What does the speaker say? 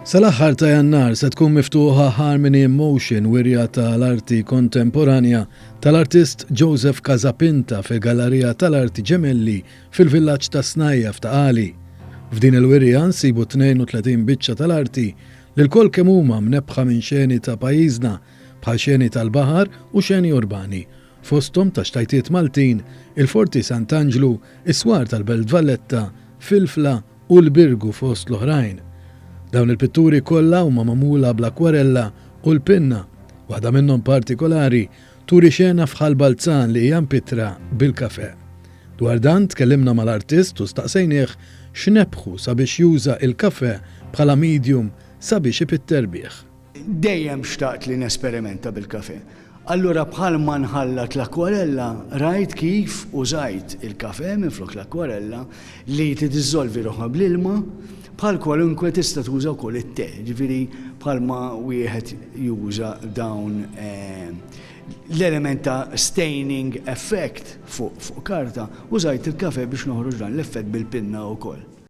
Sal-aħħar ta' Jannar se tkun miftuħa Harmony in Motion, wirja tal-arti kontemporanja tal-artist Joseph Casapinta fil-Gallerija tal-Arti Gemelli fil-villaġġ ta' Snajja f'Ta' Qali. F'din il-wirja nsibu 32 biċċa tal-arti li lkoll kemm huma mnebbħa minn xeni ta' pajjiżna bħal xeni tal-baħar u xeni urbani, fosthom ta' xtajtiet Maltin, il-Forti Sant'Anġlu, is-Swar tal-Belt Valletta, Filfla u l-Birgu fost l-oħrajn. Dawn il-pitturi kollha huma magħmula bl-akkwarella u l-pinna. Waħda minnhom partikolari turi xena f'Ħal Balzan li hija mpittra bil-kafè. Dwar dan tkellimna mal-artist u staqsejnieh x'nebbħu sabiex juża il-kafè bħala medium sabiex ipitter bih. Dejjem xtaqt li nesperimenta bil-kafè. Allura bħalma nħallat l-akkwarella, rajt kif użajt il-kafè minflok l-akkwarella li tiddiżżolvi ruħha bl-ilma, bħal kwalunkwe tista' tuża wkoll it-te, ġifieri bħalma wieħed juża dawn l-element ta' staining effect fuq karta, użajt il-kafè biex noħroġ dan l-effett bil-pinna wkoll.